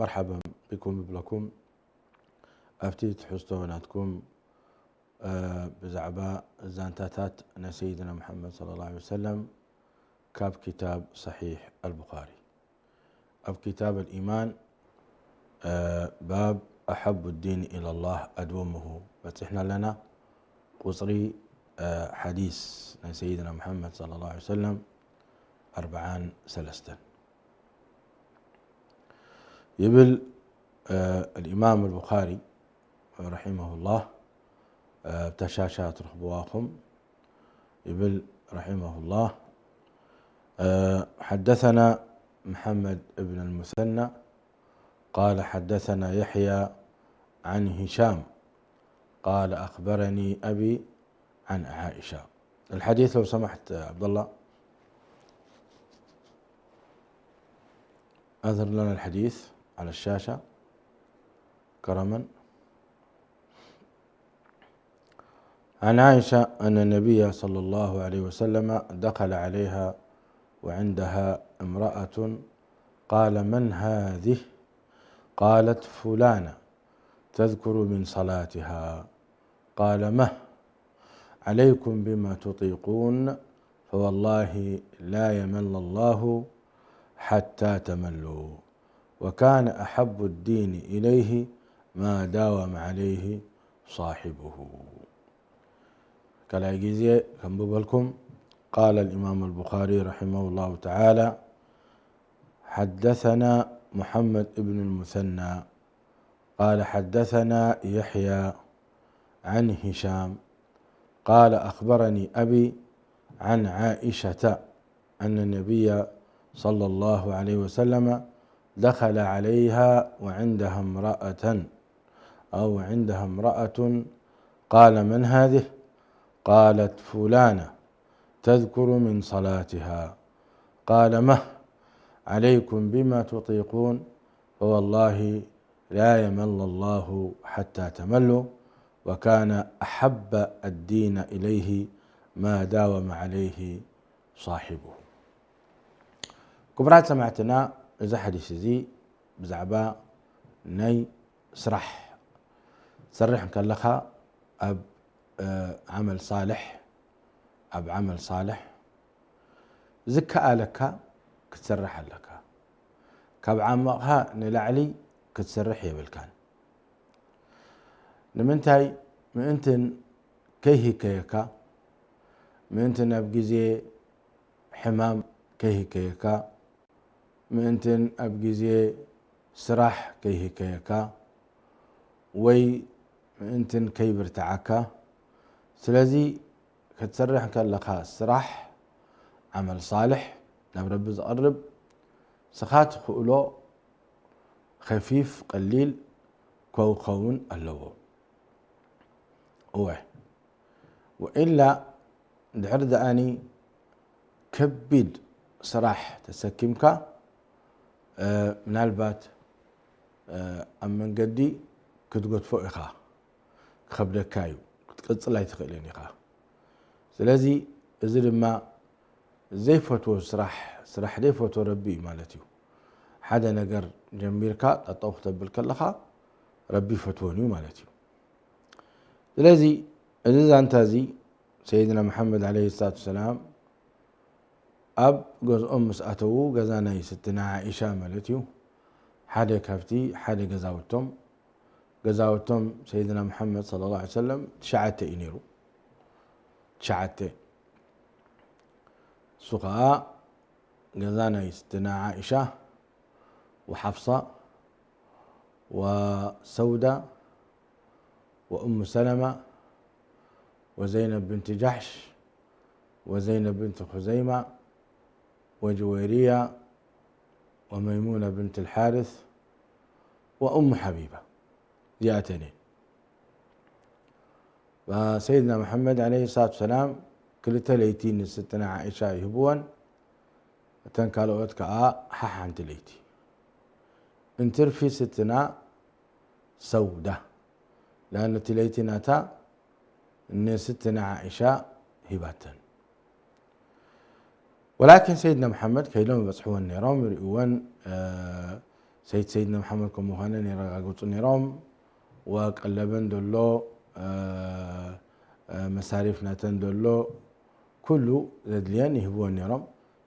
መርሓበን ቢኩም እብለኩም። ኣብቲ ትሕዝቶ ናትኩም፣ እ፣ ብዛዕባ ዛንታታት ናይ ሰይድና ሙሓመድ ሰለላሁ ዐለይሂ ወሰለም ካብ ኪታብ ሰሒሕ ኣልቡኻሪ፣ ኣብ ኪታብ ኣልኢማን፣ እ፣ ባብ ኣሐቡ ዲን ኢለላህ ኣድወሙሁ በጺሕና ኣለና። ቁጽሪ፣ እ፣ ሓዲስ ናይ ሰይድና ሙሓመድ ሰለላሁ ዐለይሂ ወሰለም ኣርብዓን ሰለስተን። ይብል፣ እ፣ الإمام البخاري رحمه الله، እ፣ ብተሻሻ ትረኽብዋ ኢኹም። ይብል رحمه الله، እ፣ حدثنا محمد بن المثنى قال حدثنا يحيى عن هشام قال أخبرني أبي عن عائشة. الحديث لو سمحت عبد الله، أظهر لنا الحديث على الشاشة كرما. عن عائشة أن النبي صلى الله عليه وسلم دخل عليها وعندها امرأة، قال: "من هذه؟" قالت: "فلانة"، تذكر من صلاتها. قال: "مه، عليكم بما تطيقون، فوالله لا يمل الله حتى تملوا، وكان أحب الدين إليه ما داوم عليه صاحبه". ካልኣይ ግዜ ከንብበልኩም። قال الإمام البخاري رحمه الله تعالى: حدثنا محمد بن المثنى قال حدثنا يحيى عن هشام قال أخبرني أبي عن عائشة أن النبي صلى الله عليه وسلم دخل عليها وعندها امرأة، أو عندها امرأة، قال: "من هذه؟" قالت: "فلانة"، تذكر من صلاتها. قال: "مه، عليكم بما تطيقون، فوالله لا يمل الله حتى تملوا، وكان أحب الدين إليه ما داوم عليه صاحبه". ክቡራት ሰማዕትና፣ እዚ ሓዲስ እዚ ብዛዕባ ናይ ስራሕ፣ ትሰርሕ እንከለኻ ኣብ፣ እ፣ ዓመል ሳልሕ፣ ኣብ ዓመል ሳልሕ ዝከኣለካ ክትሰርሕ ኣለካ። ካብ ዓቕምኻ ንላዕሊ ክትሰርሕ የብልካን። ንምንታይ? ምእንትን ከይህከየካ፣ ምእንትን ኣብ ግዜ ሕማም ከይህከየካ፣ ምእንትን ኣብ ግዜ ስራሕ ከይህከየካ፣ ወይ ምእንትን ከይብርትዓካ። ስለዚ ክትሰርሕ ከለኻ ስራሕ፣ ዓመል ሳልሕ፣ ናብ ረቢ ዝቐርብ፣ ስኻ ትኽእሎ ኸፊፍ፣ ቀሊል ክኸውን ኣለዎ። እወ። ወኢላ ድሕር ደኣኒ ከቢድ ስራሕ ተሰኪምካ፣ እ፣ ምናልባት፣ እ፣ ኣብ መንገዲ ክትገድፎ ኢኻ፣ ክኸብደካ እዩ፣ ክትቅጽል ኣይትኽእልን ኢኻ። ስለዚ እዚ ድማ ዘይፈትዎ ስራሕ፣ ስራሕ ዘይፈትዎ ረቢ እዩ ማለት እዩ። ሓደ ነገር ጀሚርካ ጠጠው ክተብል ከለኻ ረቢ ይፈትዎን እዩ ማለት እዩ። ስለዚ እዚ ዛንታ እዚ ሰይድና መሓመድ ዓለይሂ ሰላቱ ወሰላም ኣብ ገዝኦም ምስ ኣተዉ፣ ገዛ ናይ ስትና ዓኢሻ ማለት እዩ፣ ሓደ ካብቲ ሓደ ገዛውቶም፣ ገዛውቶም ሰይድና መሓመድ ሰለላሁ ዐለይሂ ወሰለም ትሽዓተ እዩ ነይሩ። ትሽዓተ። እሱ ኸዓ ገዛ ናይ ስትና ዓኢሻ ወሓፍሳ ወሰውዳ ወእሙ ሰለማ ወዘይነብ ብንቲ ጃሕሽ ወዘይነብ ብንቲ ኹዘይማ ወጅወይርያ ወመይሙና ብንት ልሓርስ ወእሙ ሓቢባ። እዚኣተን እየን። ሰይድና መሓመድ ዓለይሂ ሰላቱ ሰላም ክልተ ለይቲ ንስትና ዓኢሻ ይህብወን፣ እተን ካልኦት ከኣ ሓሓንቲ ለይቲ። እንትርፊ ስትና ሰውዳ፣ ለኣን እቲ ለይቲ ናታ ንስትና ዓኢሻ ሂባተን። ወላኪን ሰይድና መሓመድ ከይዶም ይበጽሕወን ነይሮም፣ ይርእይወን፣ እ፣ ሰይድ ሰይድና መሓመድ ከም ምዃነን የረጋግጹ ነይሮም። ወቀለበን ደሎ መሳሪፍ ናተን ደሎ ኩሉ ዘድልየን ይህብወን ነይሮም።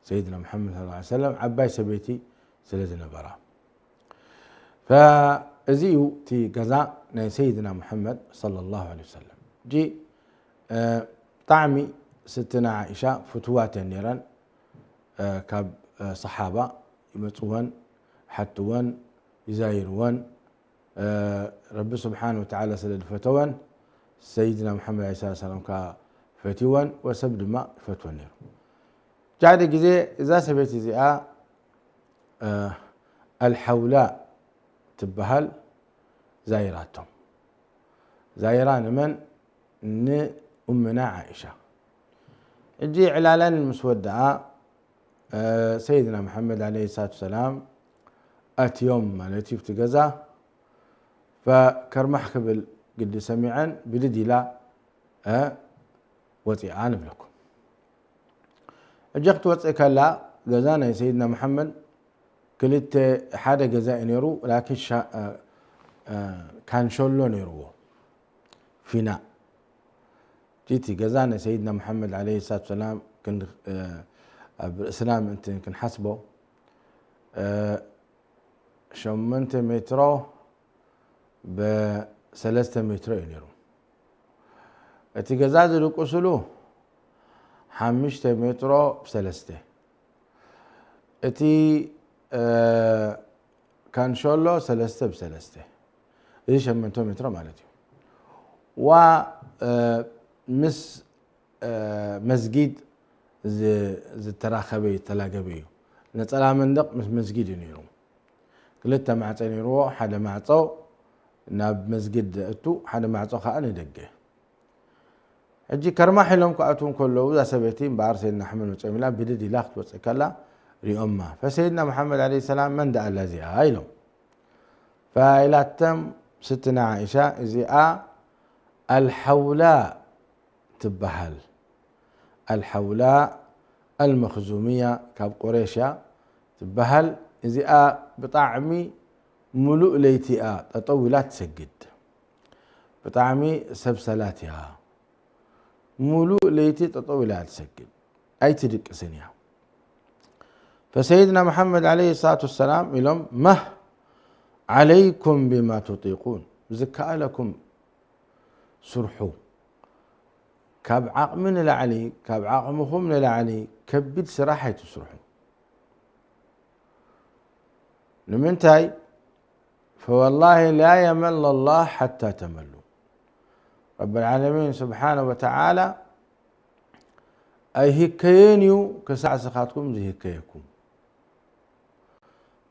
ሰይድና መሓመድ ሰለላሁ ዐለይሂ ወሰለም ዓባይ ሰበይቲ ስለ ዝነበራ፣ ፈእዚ እዩ እቲ ገዛ ናይ ሰይድና መሓመድ ሰለላሁ ዐለይሂ ወሰለም። እጂ ብጣዕሚ ስትና ዓኢሻ ፍትዋት እየን ነይረን። ካብ ሰሓባ ይመፅወን፣ ሓትወን፣ ይዛይርወን። ረቢ ስብሓን ወተዓላ ስለ ዝፈተወን ሰይድና መሓመድ ዐለይሂ ሰላም ከዓ ፈትወን፣ ወሰብ ድማ ይፈትወን ነይሩ። ጃዕደ ግዜ እዛ ሰበይቲ እዚኣ ኣልሓውላ ትበሃል ዛይራቶም። ዛይራ ንመን? ንኡምና ዓኢሻ። እጂ ዕላለን ምስ ወደኣ ሰይድና መሓመድ ዐለይሂ ሰላቱ ሰላም ኣትዮም ማለት እዩ ኣብቲ ገዛ። ፈከርማሕ ክብል ግዲ ሰሚዐን ብድድ ኢላ ወፂኣ ንብለኩም። እጂ ክትወፅእ ከላ ገዛ ናይ ሰይድና መሓመድ ክልተ፣ ሓደ ገዛ እዩ ነይሩ፣ ላኪን ካንሸሎ ነይርዎ፣ ፊና። እቲ ገዛ ናይ ሰይድና መሓመድ ዐለይሂ ሰላቱ ሰላም ኣብ ርእስና ምእንቲ ክንሓስቦ ሸሞንተ ሜትሮ ብሰለስተ ሜትሮ እዩ ነይሩ። እቲ ገዛ ዝድቅስሉ ሓሙሽተ ሜትሮ ብሰለስተ፣ እቲ ካንሸሎ ሰለስተ ብሰለስተ፣ እዚ ሸሞንተ ሜትሮ ማለት እዩ። ዋ ምስ መስጊድ ዝተራኸበ እዩ፣ ዝተላገበ እዩ። ነፀላ መንደቕ ምስ መስጊድ እዩ ነይሩ። ክልተ ማዕፀ ነይርዎ፣ ሓደ ማዕፆ ናብ መስጊድ ዘእቱ፣ ሓደ ማዕፆ ከዓ ንደገ። ሕጂ ከርማሕ ኢሎም ክኣትዉ እንከለዉ እዛ ሰበይቲ እምበኣር ሰይድና ኣሕመድ መፅኦም ኢላ ብድድ ኢላ ክትወፅእ ከላ ሪኦማ። ፈሰይድና መሓመድ ዐለይሂ ሰላም መን ደኣ ኣላ እዚኣ ኢሎም። ፈኢላቶም ስትና ዓኢሻ እዚኣ ኣልሓውላ ትበሃል። ኣልሓውላ ኣልመኽዙምያ ካብ ቁሬሽ እያ ትበሃል። እዚኣ ብጣዕሚ ሙሉእ ለይቲ እያ ጠጠው ኢላ ትሰግድ። ብጣዕሚ ሰብ ሰላት እያ። ሙሉእ ለይቲ ጠጠው ኢላ ትሰግድ፣ ኣይትድቅስን እያ። ፈሰይድና መሓመድ ዐለይሂ ሰላቱ ወሰላም ኢሎም፣ መህ ዐለይኩም ቢማ ቱጢቁን፣ ዝከኣለኩም ስርሑ። ካብ ዓቕሚ ንላዕሊ፣ ካብ ዓቕምኹም ንላዕሊ ከቢድ ስራሕ ኣይትስርሑ። ንምንታይ? ፈወላሂ ላ የመል ላህ ሓታ ተመሉ። ረብ ልዓለሚን ስብሓነ ወተዓላ ኣይህከየን እዩ ክሳዕ ስኻትኩም ዝህከየኩም።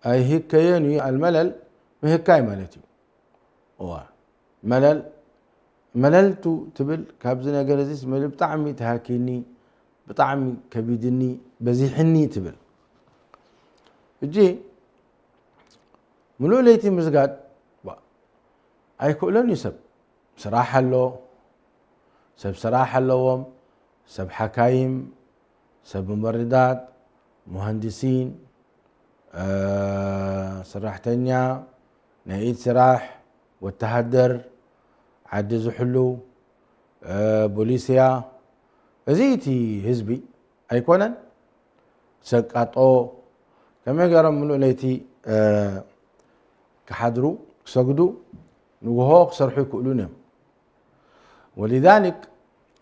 ኣይህከየን እዩ። ኣልመለል ምህካይ ማለት እዩ። እዋ መለል መለልቱ ትብል ካብዚ ነገር እዚ ስመሊ ብጣዕሚ ተሃኪኒ፣ ብጣዕሚ ከቢድኒ፣ በዚሕኒ ትብል። እጂ ምሉእ ለይቲ ምስጋድ ኣይክእሎን እዩ ሰብ። ስራሕ ኣሎ፣ ሰብ ስራሕ ኣለዎም፣ ሰብ ሓካይም፣ ሰብ ሙመርዳት፣ ሙሃንዲሲን፣ ሰራሕተኛ፣ ናይ ኢድ ስራሕ፣ ወተሃደር፣ ዓዲ ዝሕሉ፣ ቦሊስያ። እዚ እቲ ህዝቢ ኣይኮነን? ሰቃጦ ከመይ ገይሮም ምሉእ ለይቲ ክሓድሩ፣ ክሰግዱ፣ ንግሆ ክሰርሑ ይክእሉን እዮም። ولذلك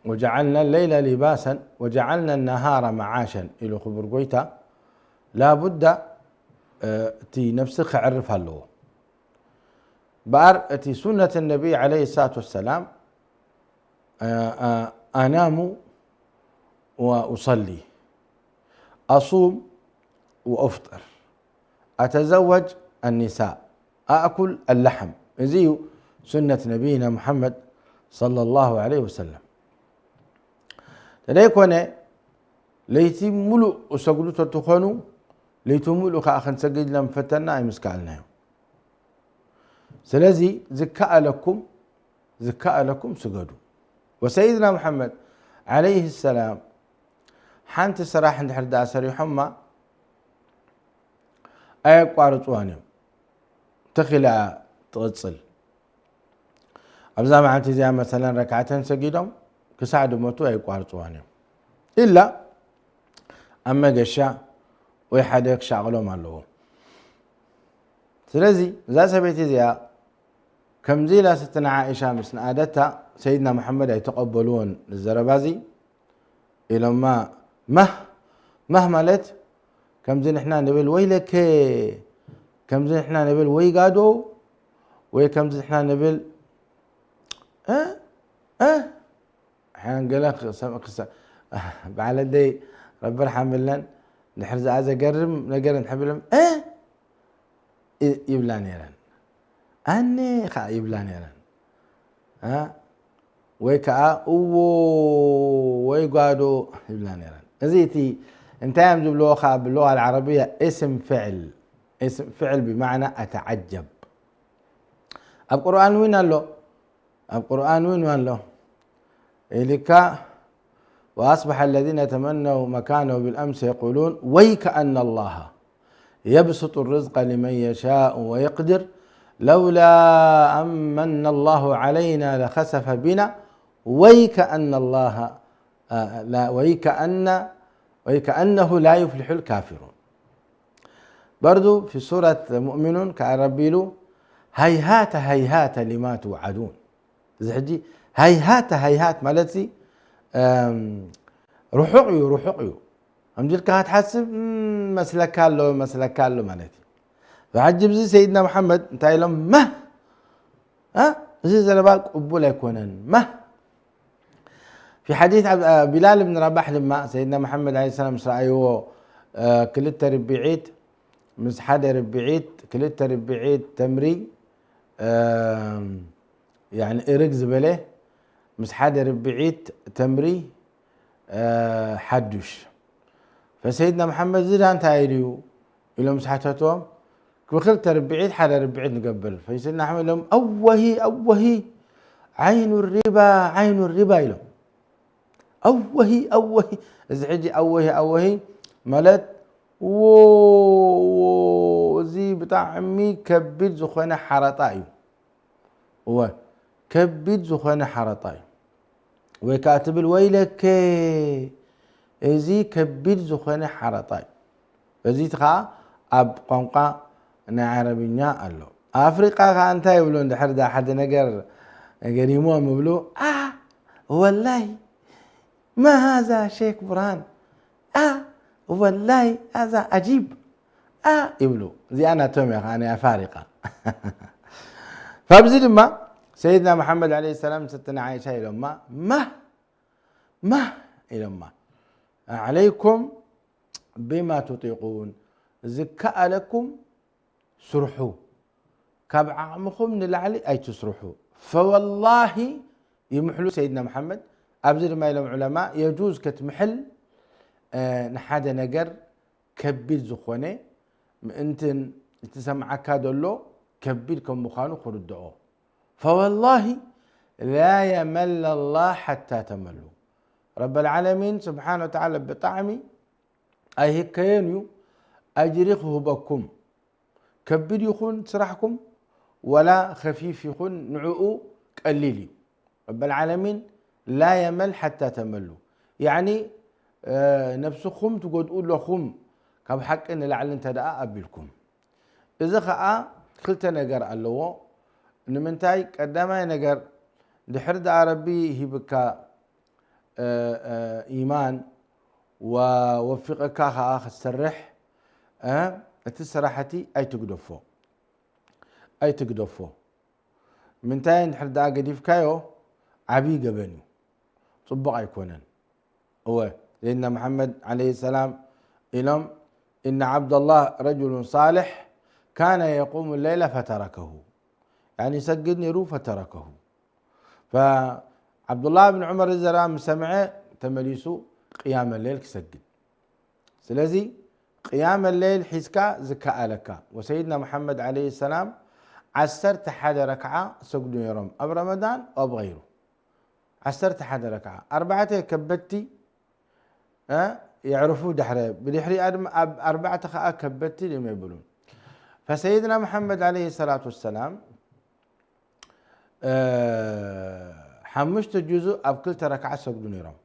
وجعلنا الليل لباسا وجعلنا النهار معاشا ኢሉ ክቡር ጎይታ። ላቡዳ እቲ ነፍሲ ክዕርፍ ኣለዎ። በኣር እቲ ሱነት ነቢ ዐለይሂ ሰላቱ ወሰላም ኣናሙ ወኡሰሊ ኣሱም ወኡፍጥር ኣተዘወጅ ኣኒሳ ኣእኩል ኣላሕም። እዚ እዩ ሱነት ነቢይና ሙሓመድ ሰለላሁ ዐለይሂ ወሰለም። ተደይኮነ ለይቲ ሙሉእ እሰግዱ ተትኾኑ ለይቲ ሙሉእ ከዓ ክንሰግድ ለምፈተና ኣይምስከኣልናዮ። ስለዚ ዝከኣለኩም ዝከኣለኩም ስገዱ። ወሰይድና ሙሓመድ ዐለይሂ ሰላም ሓንቲ ስራሕ እንድሕር ደኣ ሰሪሖማ ኣየቋርፅዋን እዮም። ተኺላ ትቕጽል። ኣብዛ መዓልቲ እዚኣ መሰለን ረክዓተን ሰጊዶም ክሳዕ ድሞቱ ኣይቋርጽዋን እዮም። ኢላ ኣብ መገሻ ወይ ሓደ ክሻቕሎም ኣለዎ። ስለዚ እዛ ሰበይቲ እዚኣ ከምዚ ኢላ ስትና ዓኢሻ ምስ ነኣደታ ሰይድና መሓመድ ኣይተቐበልዎን። ዘረባ እዚ ኢሎማ ማህ ማህ ማለት ከምዚ ንሕና ንብል ወይ ለከ፣ ከምዚ ንሕና ንብል ወይ ጋዶ፣ ወይ ከምዚ ንሕና ንብል እ እ ሓንገለ ክሰም ክሰ በዓለደይ ረቢ ርሓምለን ድሕር ዝኣ ዘገርም ነገር እንሕብልም እ ይብላ ነይረን። ኣነ ከዓ ይብላ ነይረን። ወይ ከዓ እዎ ወይ ጓዶ ይብላ ነይረን። እዚ እቲ እንታይ እዮም ዝብልዎ ከዓ ብልغة العربية اسم فعل، اسم فعل ብማዕና أتعجب። ኣብ ቁርኣን እውን ኣሎ። ኣብ ቁርኣን እውን ኣሎ ኢልካ وأصبح الذين تمنوا مكانه بالأمس يقولون ويكأن الله يبسط الرزق لمن يشاء ويقدر لولا أن من الله علينا لخسف بنا ويكأن الله آه، لا ويكأن ويكأنه لا يفلح الكافرون. برضو في سورة مؤمنون كأن ربي له هيهات هيهات لما توعدون. እዚ ሕጂ ሃይሃት ሃይሃት ማለት ሲ ርሑቕ እዩ ርሑቕ እዩ ከምዚ ኢልካ ክትሓስብ መስለካ ኣሎ መስለካ ኣሎ ማለት እዩ። ሕጂ ብዚ ሰይድና መሓመድ እንታይ ኢሎም መህ እዚ ዘረባ ቅቡል ኣይኮነን መህ في حديث ቢላል ብን ረባሕ ድማ ሰይድና መሓመድ ለ ሰላም ምስ ረኣይዎ ክልተ ርብዒት ምስ ሓደ ርብዒት ክልተ ርብዒት ተምሪ እርግ ዝበለ ምስ ሓደ ርብዒት ተምሪ ሓዱሽ ፈሰይድና መሓመድ ዝዳ እንታይ ኢሉ እዩ ኢሎም ምስ ሓተትዎም ብክልተ ርብዒት ሓደ ርብዒት ንገብር ፈሰይድና ሓመድ ኢሎም ኣወሂ ኣወሂ ዓይኑ ሪባ ዓይኑ ሪባ ኢሎም ኣወሂ ኣወሂ እዚ ሕጂ ኣወሂ ኣወሂ ማለት ዎ እዚ ብጣዕሚ ከቢድ ዝኾነ ሓረጣ እዩ እወ ከቢድ ዝኾነ ሓረጣ እዩ ወይ ከዓ ትብል ወይለከ እዚ ከቢድ ዝኾነ ሓረጣ እዩ በዚ ከዓ ኣብ ቋንቋ ናይ ዓረብኛ ኣሎ ኣፍሪቃ ከዓ እንታይ ይብሉ እንድሕር ዳ ሓደ ነገር ገሪሞም ይብሉ ኣ ወላይ ما هذا شيخ برهان ኣ والله هذا عجيب ኣ ይብሉ እዚኣ ናቶም እያ ከዓ ናይ ኣፋሪቃ ካብዚ ድማ ሰይድና መሓመድ ለ ሰላም ስትነ ዓይሻ ኢሎማ ማህ ማህ ኢሎማ عليكم بما تطيقون ዝከኣለኩም ስርሑ ካብ ዓቕምኹም ንላዕሊ ኣይትስርሑ ፈወላሂ ይምሕሉ ሰይድና መሓመድ ኣብዚ ድማ ኢሎም ዑለማ የጁዝ ክትምሕል ንሓደ ነገር ከቢድ ዝኾነ ምእንትን እቲ ሰምዓካ ዘሎ ከቢድ ከም ምዃኑ ክርድኦ ፈወላሂ ላ የመለ ላህ ሓታ ተመሉ ረብ ልዓለሚን ስብሓን ወተዓላ ብጣዕሚ ኣይህከየን እዩ ኣጅሪ ክህበኩም ከቢድ ይኹን ስራሕኩም ወላ ከፊፍ ይኹን ንዕኡ ቀሊል እዩ ረብ ልዓለሚን ላ የመል ሓታ ተመሉ ያዕኒ ነብስኹም ትጎድኡ ኣለኹም ካብ ሓቂ ንላዕሊ እንተ ደኣ ኣቢልኩም እዚ ኸዓ ክልተ ነገር ኣለዎ ንምንታይ ቀዳማይ ነገር ድሕር ደኣ ረቢ ሂብካ ኢማን ወወፊቕካ ከዓ ክትሰርሕ እቲ ስራሕቲ ኣይትግደፎ ኣይትግደፎ ምንታይ እንድሕር ደኣ ገዲፍካዮ ዓብዪ ገበን እዩ ፅቡቕ ኣይኮነን እወ ሰይድና መሓመድ ዓለይ ሰላም ኢሎም إن عبد الله رجل صالح كان يقوم الليل فتركه يعني يسجد نيرو فتركه فعبد الله بن عمر الزرا مسمعه تمليسو قيام الليل كسجد ስለዚ ቅያመ ሌይል ሒዝካ ዝከኣለካ ወሰይድና መሓመድ ዓለይሂ ሰላም ዓሰርተ ሓደ ረክዓ ሰግዱ ነይሮም ኣብ ረመዳን ኣብ غይሩ ዓሰርተ ሓደ ረክዓ ኣርባዕተ ከበድቲ የዕርፉ ድሕረ ብድሕሪኣ ድማ ኣብ ኣርባዕተ ከዓ ከበድቲ ድም የብሉን ፈሰይድና መሓመድ ዓለይሂ ሰላቱ ወሰላም ሓሙሽተ ጁዙእ ኣብ ክልተ ረክዓ ሰግዱ ነይሮም።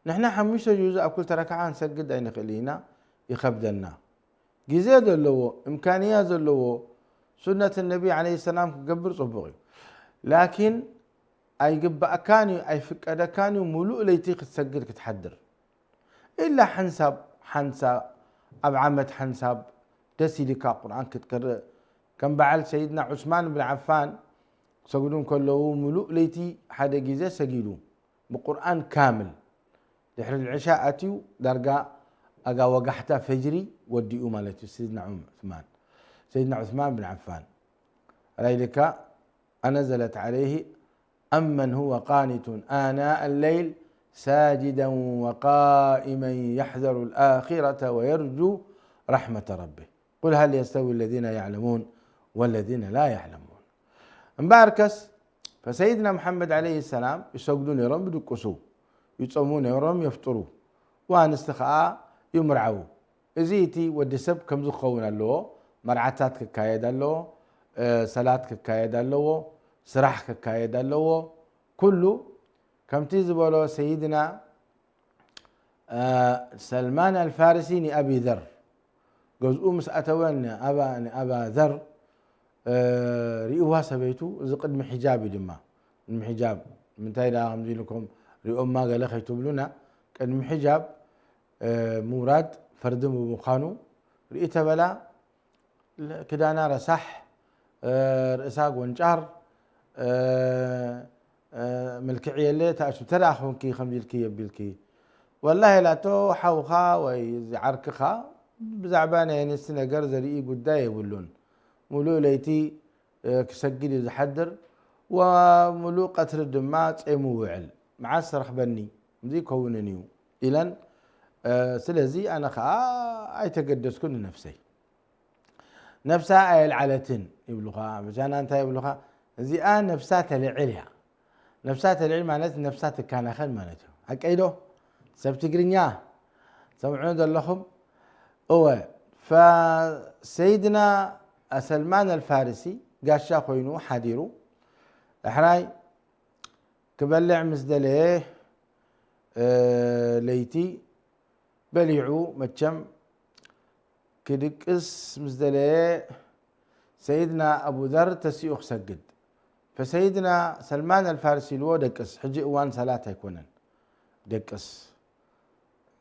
ንሕና ሓሙሽተ ጁዙእ ኣብ ክልተ ረክዓ ክንሰግድ ኣይንኽእል ኢና፣ ይኸብደና። ግዜ ዘለዎ፣ እምካንያ ዘለዎ፣ ሱነት ነቢ ዓለይሂ ሰላም ክገብር ጽቡቕ እዩ። ላኪን ኣይግባእካን እዩ፣ ኣይፍቀደካን እዩ፣ ሙሉእ ለይቲ ክትሰግድ ክትሓድር። ኢላ ሓንሳብ ሓንሳብ፣ ኣብ ዓመት ሓንሳብ ደስ ኢልካ ቁርኣን ክትቅርእ። ከም በዓል ሰይድና ዑስማን ብን ዓፋን ክሰግዱ እንከለዉ፣ ሙሉእ ለይቲ ሓደ ግዜ ሰጊዱ ብቁርኣን ካምል። ድሕሪ ልዕሻ ኣትዩ ዳርጋ ኣጋ ወጋሕታ ፈጅሪ ወዲኡ ማለት እዩ። ሰይድና ዑስማን፣ ሰይድና ዑስማን ብን ዓፋን ራይልካ ኣነዘለት ዓለይሂ أمن هو قانت آناء الليل ساجدا وقائما يحذر الآخرة ويرجو رحمة ربه قل هل يستوي الذين يعلمون والذين لا يعلمون እምበኣርከስ ፈሰይድና መሓመድ ዓለይሂ ሰላም ይሰግዱ ነይሮም፣ ይድቅሱ፣ ይጾሙ ነይሮም፣ የፍጥሩ። ወኣንስቲ ኸኣ ይምርዓዉ። እዚ እቲ ወዲ ሰብ ከምዚ ክኸውን ኣለዎ፣ መርዓታት ክካየድ ኣለዎ፣ እ፣ ሰላት ክካየድ ኣለዎ፣ ስራሕ ክካየድ ኣለዎ። ኩሉ ከምቲ ዝበሎ ሰይድና፣ እ፣ ሰልማን ኣልፋርሲ ንኣቢ ዘር ገዝኡ ምስ ኣተወ ንኣባ፣ ንኣባ ዘር፣ እ፣ ርእይዋ ሰበይቱ፣ እዚ ቅድሚ ሒጃብ እዩ ድማ። ቅድሚ ሒጃብ፣ ምንታይ ደኣ ከምዚ ኢልኩም ሪኦማ ገለ ከይትብሉና፣ ቅድሚ ሒጃብ፣ እ፣ ምውራድ ፈርዲ ብምዃኑ ርኢ ተበላ። ለ-፣ ክዳና ረሳሕ፣ እ፣ ርእሳ ጎንጫር፣ እ፣ እ፣ ምልክዕ የለ፣ ታእሱ ተደኣ ኾንኪ ከምዚ ኢልኪ የቢልኪ። ወላሂ ኢላቶ፣ ሓውኻ ወይ እዚ ዓርክኻ ብዛዕባ ናይ ኣንስቲ ነገር ዘርኢ ጉዳይ የብሉን። ሙሉእ ለይቲ፣ እ፣ ክሰግድ እዩ ዝሓድር፣ ወሙሉእ ቀትሪ ድማ ጼሙ ይውዕል። መዓስ ረኽበኒ? እዚ ይከውንን እዩ ኢለን። እ፣ ስለዚ ኣነ ኸኣ ኣይተገደስኩን ንነፍሰይ። ነፍሳ ኣየልዓለትን ይብሉኻ። ብቻና እንታይ ይብሉኻ? እዚኣ ነፍሳ ተልዕል እያ። ነፍሳ ተልዕል ማለት ነፍሳ ትከናኸን ማለት እዩ። ሓቀይ ዶ? ሰብ ትግርኛ ሰምዑ ዘለኹም? እወ፣ ፈሰይድና ሰልማን ኣልፋርሲ ጋሻ ኮይኑ ሓዲሩ። ዳሕራይ ክበልዕ ምስ ደለየ፣ እ፣ ለይቲ በሊዑ መቸም ክድቅስ ምስ ደለየ፣ ሰይድና ኣቡ ዘር ተሲኡ ክሰግድ። ፈሰይድና ሰልማን ኣልፋርሲ ኢልዎ፣ "ደቅስ፣ ሕጂ እዋን ሰላት ኣይኮነን፣ ደቅስ።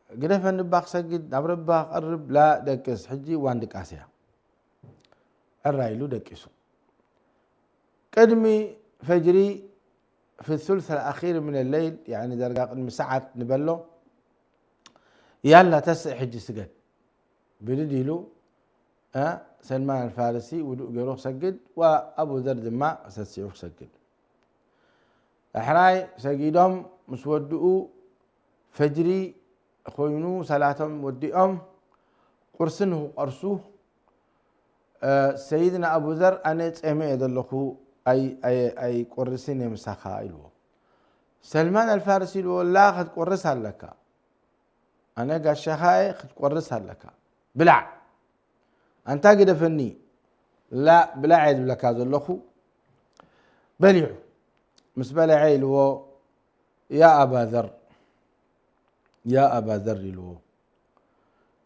ግደፈኒ እባ ክሰግድ፣ ናብ ረብኻ ክቐርብ፣ ላ ደቅስ፣ ሕጂ እዋን ድቃስ እያ." ዕራ ኢሉ ደቂሱ። ቅድሚ ፈጅሪ፣ في الثلث الأخير من الليل፣ ያኒ ዳርጋ ቅድሚ ሰዓት ንበሎ፣ "ያላ ተስእ ሕጂ ስገድ" ብድድ ኢሉ፣ እ፣ ሰልማን ኣልፋርሲ ውዱእ ገይሩ ክሰግድ፣ ወኣቡ ዘር ድማ ተሲኡ ክሰግድ። ዳሕራይ ሰጊዶም ምስ ወድኡ፣ ፈጅሪ ኮይኑ ሰላቶም ወዲኦም ቁርሲ ንክቆርሱ፣ እ፣ ሰይድና ኣቡ ዘር፣ "ኣነ ጼመ እየ ዘለኹ፣ ኣይ-፣ ኣይ-፣ ኣይቆርስን እየ ምሳኻ" ኢልዎ። ሰልማን ኣልፋርሲ ኢልዎ፣ "ላ፣ ክትቆርስ ኣለካ። ኣነ ጋሻኻ እየ፣ ክትቆርስ ኣለካ። ብላዕ። ኣንታ ግደፈኒ። ላ፣ ብላዕ እየ ዝብለካ ዘለኹ።" በሊዑ። ምስ በልዐ ኢልዎ፣ "ያ ኣባ ዘር፣ ያ ኣባ ዘር" ኢልዎ፣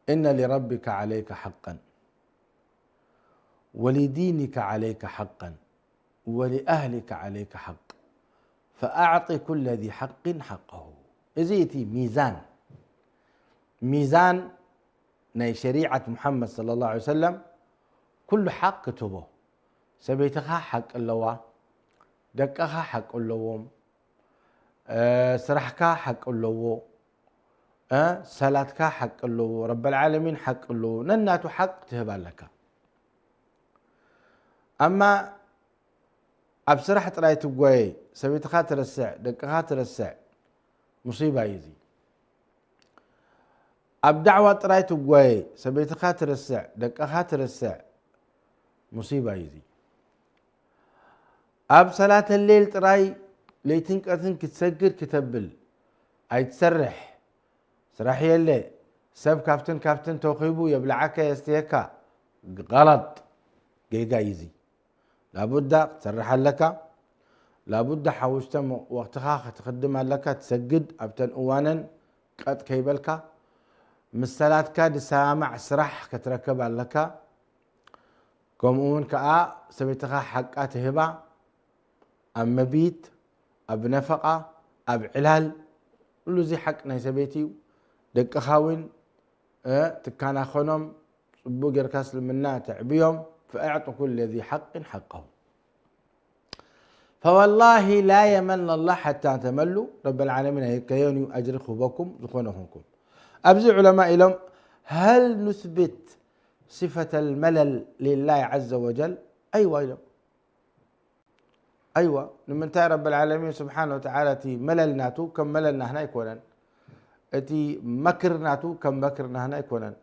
"إن لربك عليك حقا ولدينك عليك حقا ولأهلك عليك حق فأعط كل ذي حق حقه." እዚ እቲ ሚዛን፣ ሚዛን ናይ ሸሪዓት ሙሓመድ ሰለላሁ ዐለይሂ ወሰለም፣ ኩሉ ሓቅ ክትህቦ። ሰበይትኻ ሓቂ ኣለዋ፣ ደቅኻ ሓቂ ኣለዎም፣ እ፣ ስራሕካ ሓቂ ኣለዎ፣ እ፣ ሰላትካ ሓቂ ኣለዎ፣ ረበል ዓለሚን ሓቂ ኣለዎ፣ ነናቱ ሓቅ ትህብ ኣለካ። ኣማ ኣብ ስራሕ ጥራይ ትጓየ፣ ሰበይትኻ ትረስዕ፣ ደቅኻ ትረስዕ፣ ሙሲባ እዩ እዚ። ኣብ ዳዕዋ ጥራይ ትጓየ፣ ሰበይትኻ ትረስዕ፣ ደቅኻ ትረስዕ፣ ሙሲባ እዩ እዚ። ኣብ ሰላተ ሌል ጥራይ ለይትን ቀትርን ክትሰግድ ክተብል ኣይትሰርሕ። ስራሕ የለ፣ ሰብ ካብትን ካብትን ተኺቡ የብልዓካ የስትየካ። ገለጥ። ጌጋ እዩ እዚ። ላቡዳ ክትሰርሕ ኣለካ። ላቡዳ ሓሙሽተ ወቕትኻ ክትኽድም ኣለካ። ትሰግድ ኣብተን እዋነን ቀጥ ከይበልካ። ምስ ሰላትካ ዝሰማማዕ ስራሕ ክትረከብ ኣለካ። ከምኡ እውን ከኣ ሰበይትኻ ሓቃ ትህባ። ኣብ መቢት፣ ኣብ ነፈቓ፣ ኣብ ዕላል፣ ኩሉ እዚ ሓቂ ናይ ሰበይቲ እዩ። ደቅኻ እውን፣ እ፣ ትከናኸኖም፣ ጽቡቕ ጌርካ እስልምና ተዕብዮም። فأعط كل ذي حق حقه. فوالله لا يمل الله حتى تملوا. ረበል ዓለሚን ኣይከዮን እዩ ኣጅሪ ክህበኩም ዝኾነ ኹንኩም። ኣብዚ ዑለማ ኢሎም፣ هل نثبت صفة الملل لله عز وجل؟ ኣይዋ ኢሎም። ኣይዋ፣ ንምንታይ ረብል ዓለሚን ስብሓነ ወተዓላ እቲ መለል ናቱ ከም መለል ናህና ኣይኮነን። እቲ መክር ናቱ ከም መክር ናህና ኣይኮነን።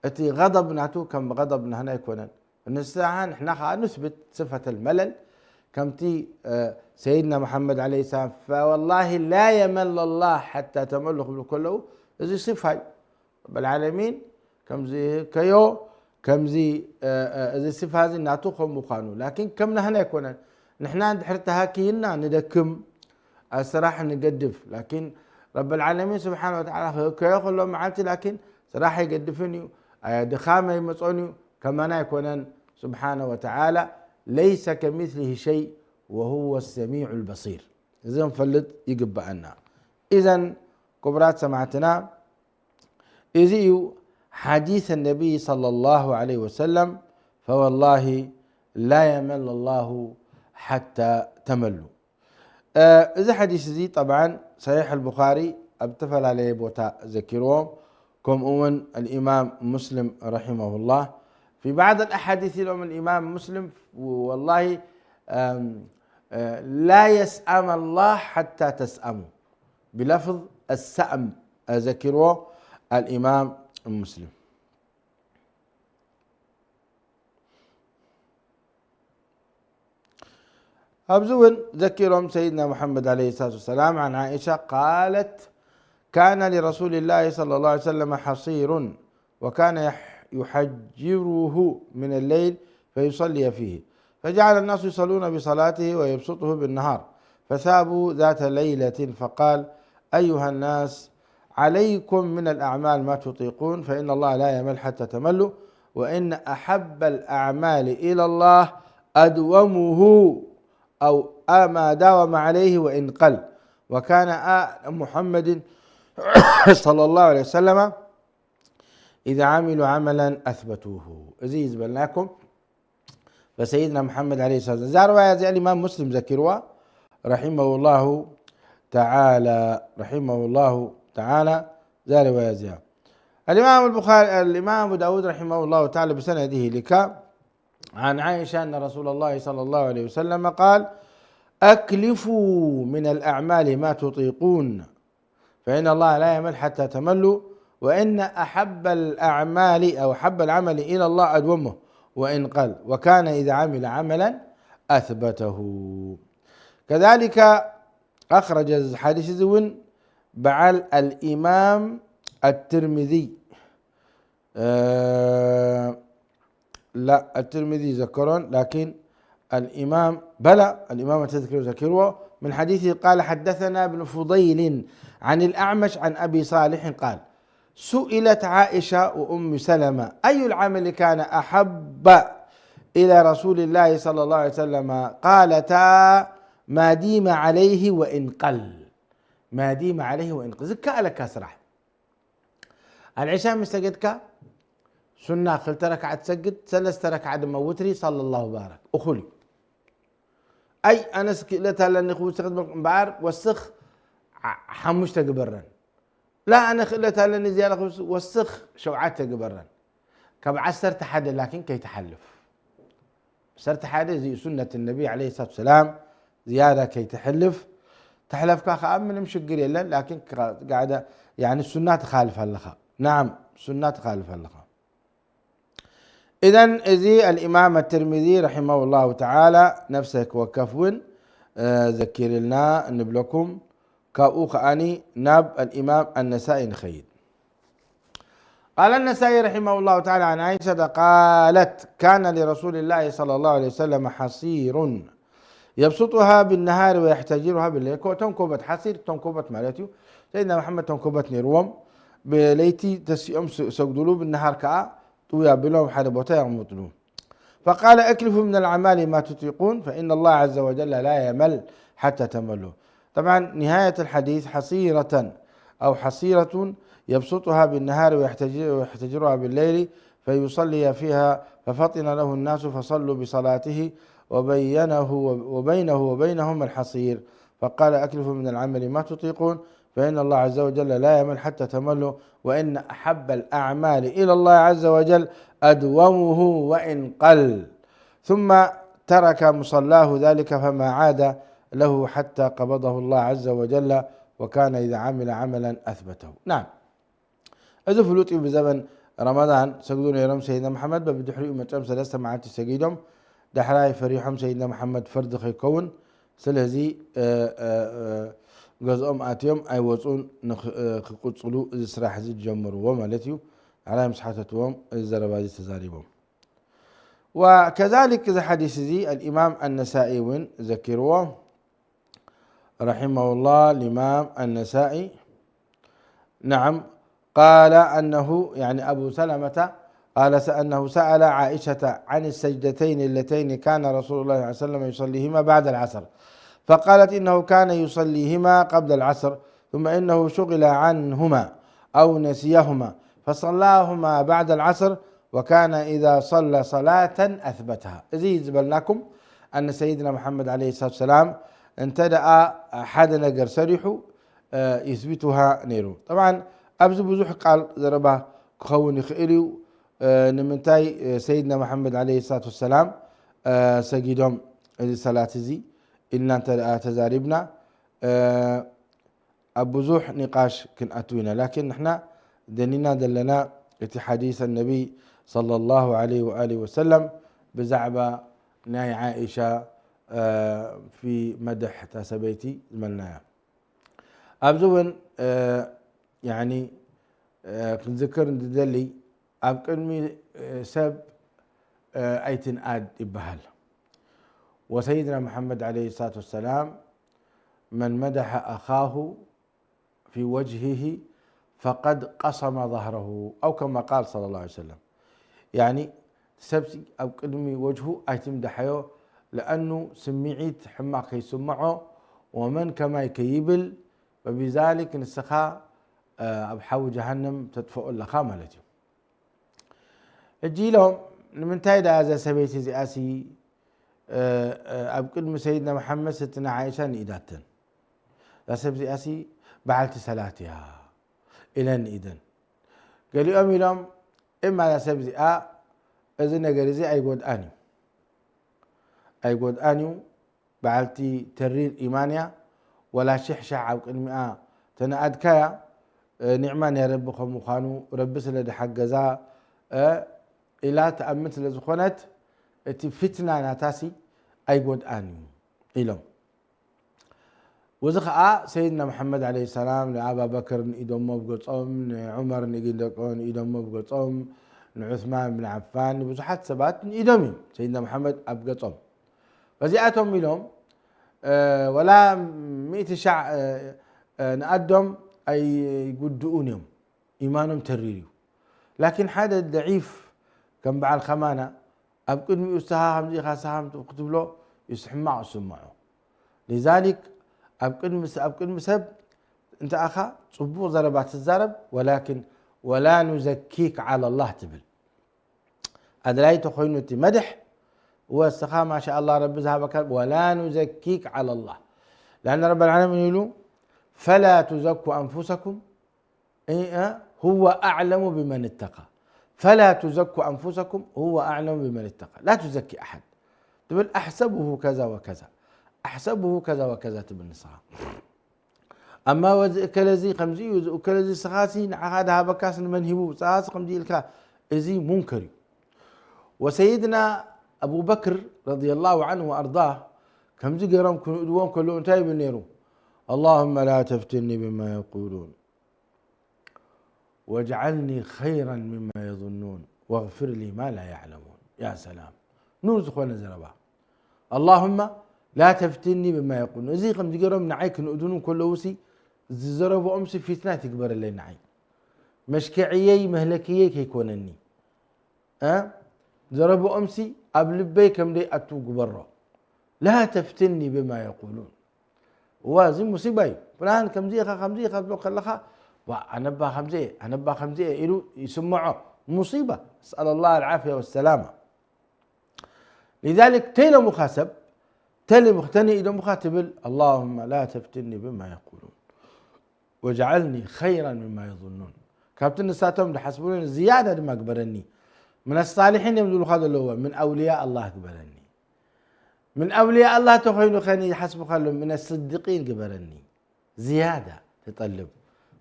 እቲ ገደብ ናቱ ከም ገደብ ናህና ኣይኮነን። ንስኻ፣ ንሕና ኸዓ ኑስብት ስፈተል መለል ከምቲ፣ እ፣ ሰይድና መሓመድ ዓለይሂ ሰላም፣ فوالله لا يمل الله حتى تملوا ክብሉ ከለዉ፣ እዚ ስፋ እዩ። ረብል ዓለሚን ከምዚ ከዮ፣ ከምዚ፣ እ፣ እ፣ እዚ ስፋ እዚ ናቱ ከም ምዃኑ፣ ላኪን ከም ናህና ኣይኮነን። ንሕና እንድሕር ተሃኪይና ንደክም፣ ኣብ ስራሕ ንገድፍ። ላኪን ረብል ዓለሚን ስብሓነ ወተዓላ ክህከዮ ከሎ መዓልቲ፣ ላኪን ስራሕ ኣይገድፍን እዩ፣ እ፣ ድኻም ኣይመጾን እዩ፣ ከማና ኣይኮነን። ስብሓነ ወተዓላ ለይሰ ከሚስሊሂ ሸይ ወሁወ ሰሚዑል በሲር። እዚ ክንፈልጥ ይግብኣና። ኢዘን ክቡራት ሰማዕትና፣ እዚ እዩ ሓዲስ ነቢይ ሰለላሁ ዐለይሂ ወሰለም፣ فوالله لا يمل الله حتى تملوا። እ፣ እዚ ሓዲስ እዚ ጠብዓን ሰሒሕ ኣልቡኻሪ ኣብ ዝተፈላለየ ቦታ ዘኪርዎ፣ ከምኡ እውን ኣልኢማም ሙስሊም ረሒመሁላህ في بعض الأحاديث ኢሎም ኣልኢማም ሙስሊም፣ ወላሂ፣ እም፣ እ፣ لا يسأم الله حتى تسأموا ብለፍዝ ኣሳእም ዘኪርዎ ኣልኢማም ሙስሊም። ኣብዚ እውን ዘኪሮም ሰይድና ሙሓመድ ዓለይሂ ሰላቱ ወሰላም፣ عن عائشة قالت: كان لرسول الله صلى الله عليه وسلم حصير وكان يح-، يحجره من الليل فيصلي فيه، فجعل الناس يصلون بصلاته ويبسطه بالنهار، فثابوا ذات ليلة فقال: أيها الناس، عليكم من الأعمال ما تطيقون، فإن الله لا يمل حتى تملوا، وإن أحب الأعمال إلى الله أدومه أو ما داوم عليه وإن قل، وكان آل محمد صلى الله عليه وسلم إذا عملوا عملا أثبتوه. እዚ እዩ ዝበልናኩም። فسيدنا محمد عليه الصلاة والسلام، እዛ ርዋያ እዚኣ الإمام مسلم ዘኪርዋ رحمه الله تعالى، رحمه الله تعالى، እዛ ርዋያ እዚኣ الإمام البخاري، الإمام أبو داود رحمه الله تعالى بسنده ልካ عن عائشة أن رسول الله صلى الله عليه وسلم قال: أكلفوا من الأعمال ما تطيقون، فإن الله لا يمل حتى تملوا، وإن أحب الأعمال أو أحب العمل إلى الله أدومه وإن قل، وكان إذا عمل عملا أثبته. كذلك أخرج الحديث ذون بعل الإمام الترمذي. آه، لا، الترمذي ذكرون، لكن الإمام، بلى، الإمام الترمذي ذكره من حديث قال: حدثنا ابن فضيل عن الأعمش عن أبي صالح قال: سئلت عائشة وأم سلمة: أي العمل كان أحب إلى رسول الله صلى الله عليه وسلم؟ قالتا: ما ديم عليه وإن قل. ما ديم عليه وإن قل. ዝከኣለካ ስራሕ። ኣልዕሻ ምስ ሰገድካ ሱና ክልተ ረክዓ ትሰግድ፣ ሰለስተ ረክዓ ድማ ውትሪ፣ ሰለላሁ ባረክ፣ እኹል እዩ። ኣይ፣ ኣነስ ክእለት ኣለኒ ክውስኽ ዝበልኩ እምበኣር፣ ወስኽ ዓ-፣ ሓሙሽተ ግበረን። ላ፣ ኣነ ክእለት ኣለኒ ዝያዳ ክውስኽ፣ ወስኽ ሸውዓተ ግበረን። ካብ ዓሰርተ ሓደ ላኪን ከይትሓልፍ። ዓሰርተ ሓደ እዚ ሱነት ነቢ ዓለይሂ ሰላቱ ሰላም ዝያዳ ከይትሕልፍ፣ ተሕለፍካ ከኣ ምንም ሽግር የለን። ላኪን ቃዕዳ፣ ያኒ ሱና ትኻልፍ ኣለኻ። ናዓም፣ ሱና ትኻልፍ ኣለኻ። ኢዘን እዚ ኣልኢማም ኣትርሚዚ ረሒመሁላሁ ተዓላ ነፍሰ ክወከፍ እውን፣ እ፣ ዘኪርልና እንብለኩም። ካብኡ ከኣኒ ናብ ኣልኢማም ኣነሳኢ ንኸይድ። قال النسائي رحمه الله تعالى عن عائشة قالت: كان لرسول الله صلى الله عليه وسلم حصير يبسطها بالنهار ويحتجرها بالليل. እቶም ኮበት፣ ሓሲር እቶም ኮበት ማለት እዩ። ሰይድና መሓመድ እቶም ኮበት ነይርዎም። ብለይቲ ተሲኦም ስ-፣ ሰግዱሉ፣ ብነሃር ከዓ ጥውይ ኣቢሎም ሓደ ቦታ የቕምጥሉ። فقال: اكلفوا من الأعمال ما تطيقون، فإن الله عز وجل لا يمل حتى تملوا. طبعا، نهاية الحديث: حصيرة أو حصيرة يبسطها بالنهار ويحتج-، ويحتجرها بالليل، فيصلي فيها، ففطن له الناس فصلوا بصلاته، وبينه، وبينه وبينهم الحصير، فقال: اكلفوا من العمل ما تطيقون، فإن الله عز وجل لا يمل حتى تملوا، وإن أحب الأعمال إلى الله عز وجل أدومه وإن قل. ثم ترك مصلاه ذلك فما عاد له حتى قبضه الله عز وجل، وكان إذا عمل عملا أثبته. نعم. እዚ ፍሉጥ እዩ። ብዘበን ረመዳን ሰግዱ ነይሮም ሰይድና መሓመድ። በብድሕሪኡ መፅኦም ሰለስተ መዓልቲ ሰጊዶም፣ ዳሕራይ ፈሪሖም ሰይድና መሓመድ ፈርዲ ከይከውን፣ ስለዚ፣ እ፣ እ፣ እ፣ ገዝኦም ኣትዮም ኣይወፁን፣ ንኽ-፣ እ፣ ክቅፅሉ እዚ ስራሕ እዚ ዝጀመርዎ ማለት እዩ። ዳሕራይ ምስ ሓተትዎም እዚ ዘረባ እዚ ተዛሪቦም። وكذلك እዚ ሓዲስ እዚ الإمام النسائي እውን ዘኪርዎ، رحمه الله الإمام النسائي. نعم، قال أنه، يعني أبو سلمة، قال س-، أنه سأل عائشة عن السجدتين اللتين كان رسول الله صلى الله عليه وسلم يصليهما بعد العصر، فقالت إنه كان يصليهما قبل العصر، ثم إنه شغل عنهما أو نسيهما فصلاهما بعد العصر، وكان إذا صلى صلاة أثبتها. እዚ ዝበልናኩም ኣነ ሰይድና መሓመድ ዓለይሂ ሰላቱ ወሰላም እንተ ደኣ ሓደ ነገር ሰሪሑ፣ እ፣ ይስቢቱሃ ነይሩ። ጠብዓን ኣብዚ ብዙሕ ቃል ዘረባ ክኸውን ይኽእል እዩ። እ፣ ንምንታይ፣ እ፣ ሰይድና መሓመድ ዓለይሂ ሰላቱ ወሰላም፣ እ፣ ሰጊዶም እዚ ሰላት እዚ ኢልና እንተ ደኣ ተዛሪብና፣ እ፣ ኣብ ብዙሕ ኒቃሽ ክንኣቱ ኢና። ላኪን ንሕና ደኒና ዘለና እቲ ሓዲስ ነቢይ ሰለላሁ ዐለይሂ ወኣሊሂ ወሰለም ብዛዕባ ናይ ዓኢሻ፣ እ፣ ፊ መድሕ እታ ሰበይቲ ዝበልናያ። ኣብዚ እውን፣ እ፣ ያኒ፣ እ፣ ክንዝክር እንድደሊ፣ ኣብ ቅድሚ፣ እ፣ ሰብ፣ እ፣ ኣይትንኣድ ይበሃል። ወሰይድና መሓመድ ዓለይሂ ሰላቱ ወሰላም፣ من مدح أخاه في وجهه فقد قصم ظهره، أو كما قال صلى الله عليه وسلم. ያኒ፣ ሰብሲ ኣብ ቅድሚ ወጅሁ ኣይትምድሓዮ፣ ለኣኑ ስምዒት ሕማቕ ከይስምዖ፣ ወመን ከማይ ከይብል፣ ወቢዛሊክ ንስኻ፣ እ፣ ኣብ ሓዊ ጀሃነም ተጥፍኦ ኣለኻ ማለት እዩ። ሕጂ ኢሎም፣ ንምንታይ ደኣ እዛ ሰበይቲ እዚኣሲ፣ እ፣ እ፣ ኣብ ቅድሚ ሰይድና መሓመድ ስትና ዓኢሻ ንኢዳተን? እዛ ሰብ እዚኣሲ በዓልቲ ሰላት እያ ኢለን ንኢደን። ገሊኦም ኢሎም፣ እማ እዛ ሰብ እዚኣ እዚ ነገር እዚ ኣይጎድኣን እዩ። ኣይጎድኣን እዩ። በዓልቲ ተሪር ኢማን እያ። ወላ ሽሕ ሻሕ ኣብ ቅድሚኣ ተነኣድካያ፣ እ፣ ኒዕማ ናይ ረቢ ከም ምዃኑ፣ ረቢ ስለ ዝሓገዛ፣ እ፣ ኢላ ትኣምን ስለ ዝኾነት፣ እቲ ፊትና ናታሲ ኣይጎድኣን እዩ ኢሎም። ወዚ ኸኣ ሰይድና መሓመድ ዓለይሂ ሰላም ንኣባበክር ንኢዶሞ ብገጾም፣ ንዑመር ንኢደቆ ንኢዶሞ ብገጾም፣ ንዑስማን ብን ዓፋን፣ ንብዙሓት ሰባት ንኢዶም እዮም ሰይድና መሓመድ ኣብ ገጾም። በዚኣቶም ኢሎም፣ እ፣ ወላ ሚእቲ ሻዕ፣ እ፣ እ፣ ንኣዶም ኣይጉድኡን እዮም። ኢማኖም ተሪር እዩ። ላኪን ሓደ ደዒፍ ከም በዓል ከማና ኣብ ቅድሚኡ እስኻ ከምዚ ኢኻ፣ እስኻ ከምዚ ክትብሎ ይስ-፣ ሕማቕ ይስምዖ። ሊዛሊክ ኣብ ቅድሚ ስ-፣ ኣብ ቅድሚ ሰብ እንተ ኣኻ ጽቡቕ ዘረባ ትዛረብ፣ ወላኪን «ወላ ኑዘኪክ ዓላ ላህ» ትብል። ኣድላይ ተኾይኑ እቲ መድሕ፣ ወስኻ ማሻ ኣላህ ረቢ ዝሃበካ፣ «ወላ ኑዘኪክ ዓላ ላህ». ለኣነ ረቢ ልዓለሚን ኢሉ «ፈላ ቱዘኩ ኣንፉሰኩም» إيه، هو أعلم بمن اتقى. فلا تزكوا أنفسكم، هو أعلم بمن اتقى. لا تزكي أحد. ትብል «ኣሕሰቡሁ ከዛ ወከዛ፣ ኣሕሰቡሁ ከዛ ወከዛ» ትብል ንስኻ። ኣማ ወዚ እከለ እዚ ከምዚ እዩ፣ እዚ እከለ እዚ፣ ንስኻሲ ንዓኻ ድሃበካስ ንመን ሂቡ? ንስኻሲ ከምዚ ኢልካ፣ እዚ ሙንከር እዩ። ወሰይድና ኣቡበክር ረዲየላሁ ዐንሁ ወኣርዳህ ከምዚ ገይሮም ክንእድዎም ከለዉ እንታይ ይብል ነይሩ? اللهم لا تفتني بما يقولون واجعلني خيرا مما يظنون واغفر لي ما لا يعلمون. يا سلام، ኑር ዝኾነ ዘረባ። اللهم لا تفتني بما يقولون። እዚ ከምዚ ገይሮም ንዓይ ክንእድኑ ከለዉ ሲ ዝዘረብኦም ሲ ፊትና ትግበረለይ ንዓይ፣ መሽከዕየይ መህለክየይ ከይኮነኒ። እ? ዘረብኦም ሲ ኣብ ልበይ ከም ደይ ኣቱ ግበሮ። لا تفتني بما يقولون። እዋ፣ እዚ ሙሲባ እዩ። ፍላን ከምዚ ኢኻ፣ ከምዚ ኢኻ ትብሎ ከለኻ፣ ዋ፣ ኣነባ ከምዚ እየ፣ ኣነባ ከምዚ እየ ኢሉ ይስምዖ። ሙሲባ። نسأل الله العافية والسلامة. لذلك ተይሎምኻ ሰብ፣ ተልምኽ ተንኢዶምኻ ትብል፣ اللهم لا تفتني بما يقولون واجعلني خيرا مما يظنون። ካብቲ ንሳቶም ዝሓስቡኒ ዝያዳ ድማ ግበረኒ። من الصالحين እዮም ዝብሉኻ ዘለዉ፣ من أولياء الله ግበረኒ። من أولياء الله ተኾይኑ ኸኒ ይሓስቡኻ ኣለዉ፣ من الصديقين ግበረኒ። ዝያዳ ትጠልብ።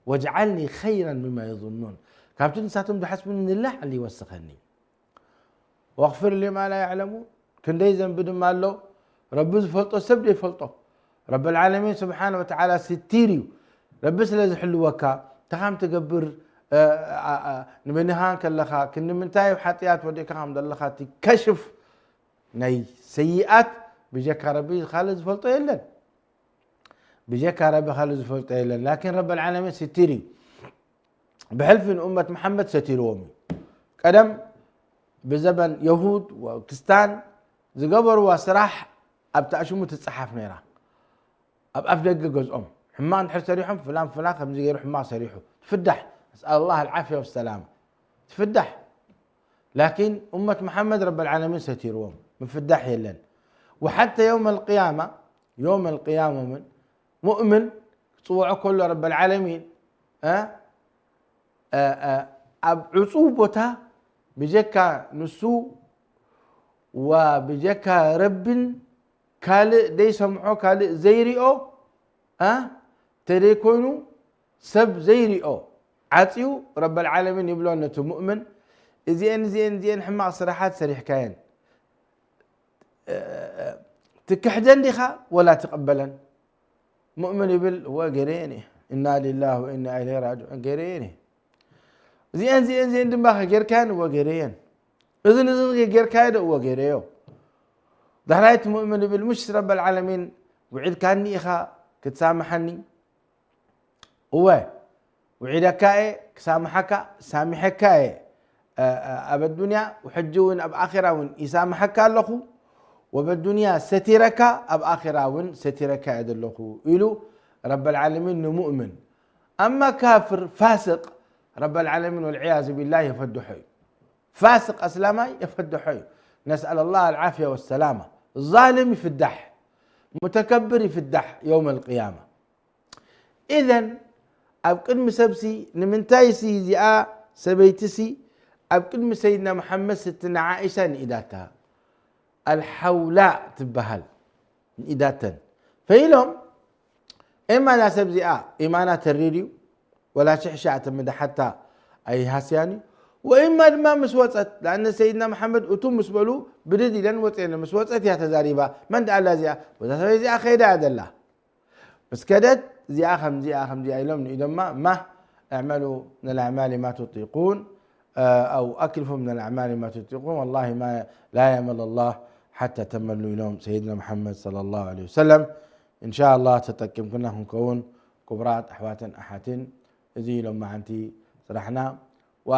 واجعلني خيرا مما يظنون። ካብቲ ንሳቶም ዝሓስቡኒ ንላዕሊ ይወስኸኒ። واغفر لي ما لا يعلمون። ክንደይ ዘንቢ ድማ ኣሎ ረቢ ዝፈልጦ ሰብ ዘይፈልጦ። ረብ العالمين سبحانه وتعالى ستير እዩ። ረቢ ስለ ዝሕልወካ እንታይ ከም ትገብር፣ እ፣ እ፣ እ፣ ንበይንኻ ከለኻ ክንዲ ምንታይ ሓጥያት ወዲእካ ከም ዘለኻ እቲ ከሽፍ ናይ ሰይኣት ብጀካ ረቢ ካልእ ዝፈልጦ የለን። ብጀካ ረቢ ካልእ ዝፈልጦ የለን። ላኪን ረብ العالمين ستير እዩ። ብሕልፊ ንኡመት መሓመድ ሰቲርዎም እዩ። ቀደም ብዘበን የሁድ ወክስታን ዝገበርዋ ስራሕ ኣብቲ ኣሽሙ ትጸሓፍ ነይራ። ኣብ ኣፍ ደገ ገዝኦም ሕማቕ እንድሕር ሰሪሖም ፍላን ፍላን ከምዚ ገይሩ ሕማቕ ሰሪሑ ትፍዳሕ። نسأل الله العافية والسلامة። ትፍዳሕ። ላኪን ኡመት መሓመድ ረብ العالمين ሰቲርዎም። ምፍዳሕ የለን። وحتى يوم القيامة، يوم القيامة እውን ሙእምን ክጽውዖ ከሎ ረብ العالمين፣ እ፣ እ፣ እ፣ ኣብ ዕጹው ቦታ ብጀካ ንሱ ወብጀካ ረብን ካልእ ዘይሰምዖ ካልእ ዘይሪኦ፣ እ፣ ተደይኮይኑ ሰብ ዘይሪኦ ዓጽዩ ረብ العالمين ይብሎ ነቲ ሙእምን፣ እዚኤን፣ እዚኤን፣ እዚኤን ሕማቕ ስራሓት ሰሪሕካየን። እ፣ እ፣ ትክሕደን ዲኻ ወላ ትቕበለን? ሙእምን ይብል፣ እወ ገይረየን እየ። ኢና ሊላህ ወኢና ኢለይሂ ራጅዑን፣ ገይረየን እየ። እዚኤን፣ እዚኤን፣ እዚኤን ድማ ከ ጌርካየን? እወ ገይረየን። እዝን፣ እዝን ከ ጌርካዮ ዶ? እወ ገይረዮ። ዳሕራይ እቲ ሙእምን ይብል፣ ምሽ ረብ العالمين ውዒድካኒ ኢኻ ክትሳምሓኒ? እወ፣ ውዒደካ እየ ክሳምሓካ፣ ሳሚሐካ እየ፣ እ፣ እ፣ ኣብ ኣዱንያ፣ ሕጂ እውን ኣብ ኣኼራ እውን ይሳምሓካ ኣለኹ፣ ወበዱንያ ሰቲረካ፣ ኣብ ኣኼራ እውን ሰቲረካ እየ ዘለኹ ኢሉ ረብ العالمين ንሙእምን። ኣማ ካፍር፣ ፋስቕ፣ ረብ العالمين والعياذ بالله የፈድሖ እዩ። ፋስቕ ኣስላማይ የፈድሖ እዩ። نسأل الله العافية والسلامة። ዛልም ይፍዳሕ፣ ሙተከብር ይፍዳሕ يوم القيامة። ኢዘን ኣብ ቅድሚ ሰብሲ ንምንታይሲ እዚኣ ሰበይትሲ ኣብ ቅድሚ ሰይድና መሓመድ ስትና ዓኢሻ ንኢዳታ ኣልሓውላ ትበሃል ንኢዳተን ፈኢሎም። ኤማ እዛ ሰብ እዚኣ ኢማና ተሪር እዩ ወላ ሽሕ ሻዕ ተምድሓታ ኣይሃስያን እዩ። ወኢማ ድማ ምስ ወፀት ዳእነ ሰይድና መሓመድ እቱ ምስ በሉ ብድድ ኢለን ወፅአን። ምስ ወፀት እያ ተዛሪባ። መን ደኣላ እዚኣ? በዛ ሰበይ እዚኣ ከይዳ እያ ዘላ። ምስ ከደት እዚኣ ከምዚኣ ከምዚኣ ኢሎም ንኢዶማ ማህ اعملوا من الأعمال ما تطيقون أو أكلفوا من الأعمال ما تطيقون والله ما لا يمل الله حتى تملوا ኢሎም ሰይድና መሓመድ صلى الله عليه وسلم። إن شاء الله ተጠቂምኩና ክንከውን ክቡራት ኣሕዋትን ኣሓትን እዚ ኢሎም መዓንቲ ስራሕና ዋ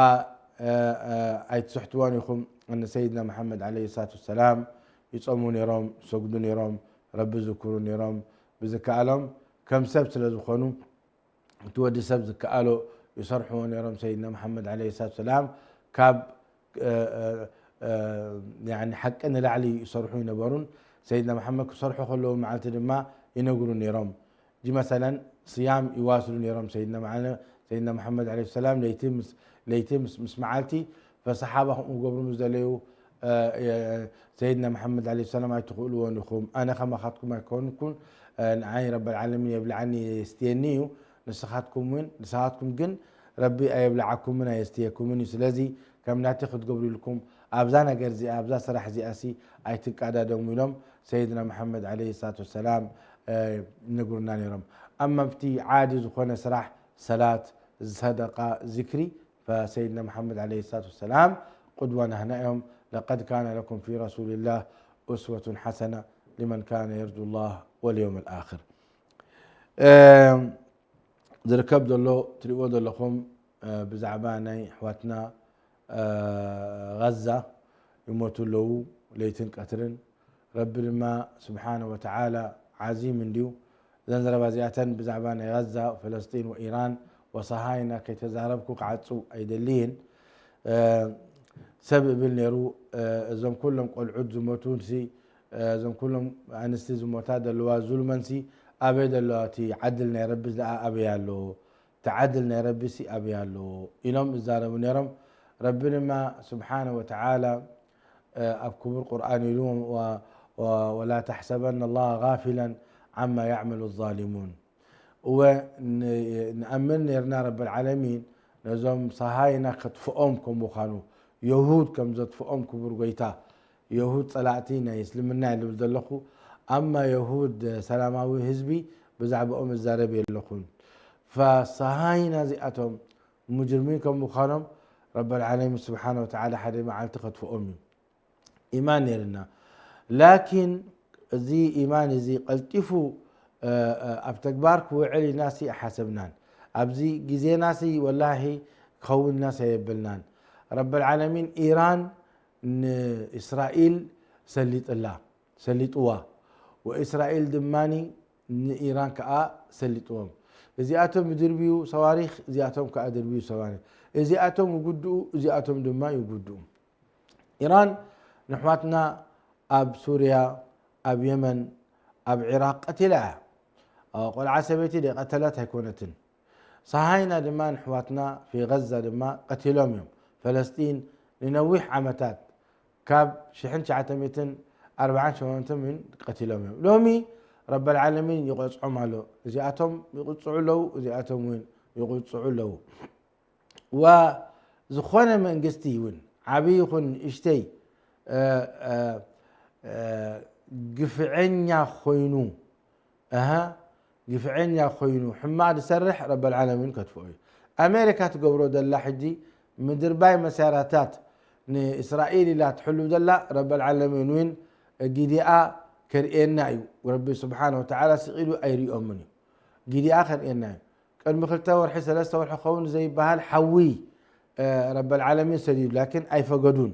ኣይትስሕትዎን ኢኹም። እነ ሰይድና መሓመድ ዓለይሂ ሰላቱ ወሰላም ይጾሙ ነይሮም፣ ይሰግዱ ነይሮም፣ ረቢ ዝክሩ ነይሮም። ብዝከኣሎም ከም ሰብ ስለ ዝኾኑ እቲ ወዲ ሰብ ዝከኣሎ ይሰርሕዎ ነይሮም። ሰይድና መሓመድ ዓለይሂ ሰላቱ ወሰላም ካብ ሓቂ ንላዕሊ ይሰርሑ ይነበሩን ሰይድና መሓመድ ክሰርሑ ከለዉ መዓልቲ ድማ ይነግሩ ነይሮም። ጂ መሰለን ስያም ይዋስሉ ነይሮም። ሰይድና መሓመድ ዓለይሂ ሰላም ለይቲ ምስ መዓልቲ ፈሰሓባ ከምኡ ክገብሩ ምስ ደለዩ ሰይድና መሓመድ ዓለይሂ ሰላም ኣይትኽእልዎን ኢኹም፣ ኣነ ከማኻትኩም ኣይኮንኩን፣ ንዓይ ረበል ዓለሚን የብልዓኒ የስትየኒ እዩ፣ ንስኻትኩም እውን ንስኻትኩም ግን ረቢ ኣየብልዓኩምን ኣየስትየኩምን እዩ። ስለዚ ከም ናቲ ክትገብሩ ኢልኩም ኣብዛ ነገር እዚኣ ኣብዛ ስራሕ እዚኣ ሲ ኣይትቃዳደሙ ኢሎም ሰይድና መሓመድ ዓለይሂ ሰላቱ ወሰላም ይነግሩና ነይሮም። ኣማ ኣብቲ ዓዲ ዝኾነ ስራሕ ሰላት ሰደቃ፣ ዚክሪ። ፈሰይድና መሓመድ ዓለይሂ ሰላቱ ወሰላም ቁድዋ ናህና እዮም። لقد كان لكم في رسول الله أسوة حسنة لمن كان يرجو الله واليوم الآخر. ዝርከብ ዘሎ ትሪእዎ ዘለኹም ብዛዕባ ናይ ኣሕዋትና ጋዛ ይሞቱ ኣለዉ ለይትን ቀትርን። ረቢ ድማ ስብሓነ ወተዓላ ዓዚም እንድዩ። እዘን ዘረባ እዚኣተን ብዛዕባ ናይ ጋዛ፣ ፈለስጢን ወኢራን ወሰሃይና ከይተዛረብኩ ክዓጹ ኣይደልይን። ሰብ እብል ነይሩ፣ እዞም ኩሎም ቆልዑት ዝሞቱሲ፣ እዞም ኩሎም ኣንስቲ ዝሞታ ዘለዋ ዙልመንሲ ኣበይ ዘለዋ? እቲ ዓድል ናይ ረቢ ደኣ ኣበይ ኣሎ? እቲ ዓድል ናይ ረቢሲ ኣበይ ኣሎ? ኢሎም ይዛረቡ ነይሮም። ረቢ ድማ ስብሓነ ወተዓላ ኣብ ክቡር ቁርኣን ኢሉ፣ "ወላ ተሕሰበና ላሃ ጋፊለን ዓማ ያዕመሉ ዛሊሙን." እወ ንኣምን ነርና ረብል ዓለሚን ነዞም ሰሃይና ከጥፍኦም ከም ምዃኑ፣ የሁድ ከም ዘጥፍኦም ክቡር ጎይታ፣ የሁድ ጸላእቲ ናይ እስልምና እየ ዝብል ዘለኹ። ኣማ የሁድ ሰላማዊ ህዝቢ ብዛዕባኦም እዛረብ የለኹን። ፈሰሃይና እዚኣቶም ሙጅርሚን ከም ምዃኖም ረብል ዓለሚን ስብሓነ ወተዓላ ሓደ መዓልቲ ከጥፍኦም እዩ። ኢማን ነይርና። ላኪን እዚ ኢማን እዚ ቀልጢፉ ኣብ ተግባር ክውዕል ኢልናሲ ኣይሓሰብናን። ኣብዚ ግዜናሲ ወላሂ ክኸውን ኢልናሲ ኣየበልናን። ረብል ዓለሚን ኢራን ንእስራኤል ሰሊጥላ፣ ሰሊጥዋ። ወእስራኤል ድማኒ ንኢራን ከኣ ሰሊጥዎም። እዚኣቶም ይድርብዩ ሰዋሪኽ፣ እዚኣቶም ከኣ ድርብዩ ሰዋሪኽ። እዚኣቶም ይጉድኡ፣ እዚኣቶም ድማ ይጉድኡ። ኢራን ንሕዋትና ኣብ ሱርያ፣ ኣብ የመን፣ ኣብ ዒራቕ ቀቲላ እያ። ቆልዓ ሰበይቲ ደይቀተለት ኣይኮነትን። ሰሃይና ድማ ንሕዋትና ፊ ገዛ ድማ ቀቲሎም እዮም። ፈለስጢን ንነዊሕ ዓመታት ካብ ሽሕን ትሽዓተ ሚእትን ኣርባዓን ሸሞንተን ቀቲሎም እዮም። ሎሚ ረበል ዓለሚን ይቆጽዖም ኣሎ። እዚኣቶም ይቕጽዑ ኣለዉ፣ እዚኣቶም እውን ይቕጽዑ ኣለዉ። ዋ ዝኾነ መንግስቲ እውን ዓብዪ ይኹን ንእሽተይ፣ እ፣ እ፣ እ፣ ግፍዐኛ ኮይኑ፣ እሀ፣ ግፍዐኛ ኮይኑ ሕማቕ ዝሰርሕ ረበል ዓለሚን ከጥፍኦ እዩ። ኣሜሪካ ትገብሮ ዘላ ሕጂ ምድርባይ መሳርያታት ንእስራኤል ኢላ ትሕሉ ዘላ ረበል ዓለሚን እውን ጊዲኣ ከርእየና እዩ። ረቢ ስብሓነ ወተዓላ ስቕ ኢሉ ኣይርእዮምን እዩ። ጊዲኣ ከርእየና እዩ። ቅድሚ ክልተ ወርሒ፣ ሰለስተ ወርሒ ክኸውን ዘይበሃል ሓዊ፣ እ፣ ረበል ዓለሚን ሰዲዱ፣ ላኪን ኣይፈገዱን።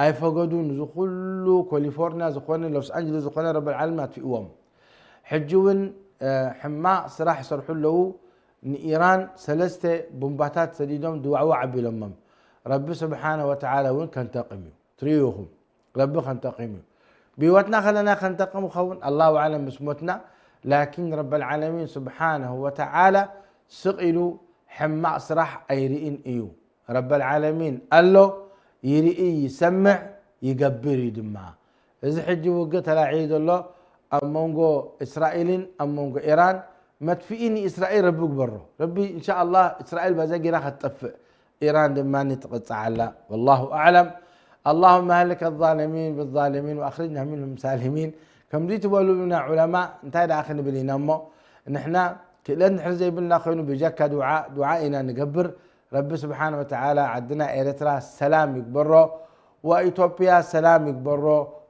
ኣይፈገዱን። እዚ ኩሉ ኮሊፎርኒያ ዝኾነ፣ ሎስ ኣንጀለስ ዝኾነ ረበል ዓለሚን ኣጥፊእዎም። ሕጂ እውን፣ እ፣ ሕማቕ ስራሕ ይሰርሑ ኣለዉ። ንኢራን ሰለስተ ቡምባታት ሰዲዶም ድዋዕዋዕ ኣቢሎሞም። ረቢ ስብሓነ ወተዓላ እውን ከንተቕም እዩ። ትርእዩ ኢኹም። ረቢ ከንተቕም እዩ። ብህይወትና ከለና ከንተቕም ይኸውን፣ ኣላሁ ኣዕለም ምስ ሞትና። ላኪን ረበል ዓለሚን ስብሓነሁ ወተዓላ ስቕ ኢሉ ሕማቕ ስራሕ ኣይርእን እዩ። ረበል ዓለሚን ኣሎ፣ ይርኢ፣ ይሰምዕ፣ ይገብር እዩ ድማ። እዚ ሕጂ ውግእ ተላዒሉ ዘሎ ኣብ መንጎ እስራኤልን ኣብ መንጎ ኢራን፣ መጥፍኢ ንእስራኤል ረቢ ግበሮ። ረቢ እንሻ ኣላህ እስራኤል በዛ ጌራ ከትጠፍእ። ኢራን ድማ ትቕጻዕ ኣላ። ወላሁ ኣዕለም። ኣላሁመ ኣህልክ ኣዛሊሚን ብዛሊሚን ወኣኽሪጅና ሚንሁም ሳሊሚን። ከምዚ ትበሉ ኢና ዑለማ፣ እንታይ ደኣ ክንብል ኢና እሞ? ንሕና ክእለት እንድሕር ዘይብልና ኮይኑ ብጀካ ዱዓ፣ ዱዓ ኢና ንገብር። ረቢ ስብሓነ ወተዓላ ዓድና ኤርትራ ሰላም ይግበሮ፣ ወኢትዮጵያ ሰላም ይግበሮ፣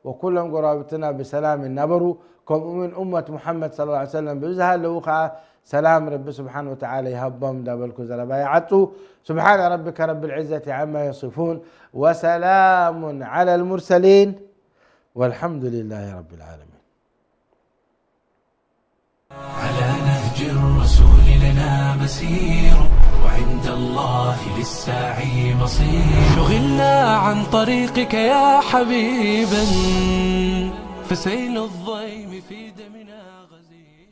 ወኩሎም ጎረባብትና ብሰላም ይናበሩ። ከምኡ እውን እመት ሙሓመድ ሰለላሁ ዐለይሂ ወሰለም ብዝሃለዉ ከዓ ሰላም ረቢ ስብሓን ወተዓላ ይሃቦም እንዳበልኩ ዘረባ ይዓጹ። سبحان ربك رب العزة عما يصفون وسلام على المرسلين والحمد لله رب العالمين. على نهج الرسول لنا مسير، وعند الله للسعي مصير. شغلنا عن طريقك يا حبيبا، فسيل الضيم في دمنا غزير.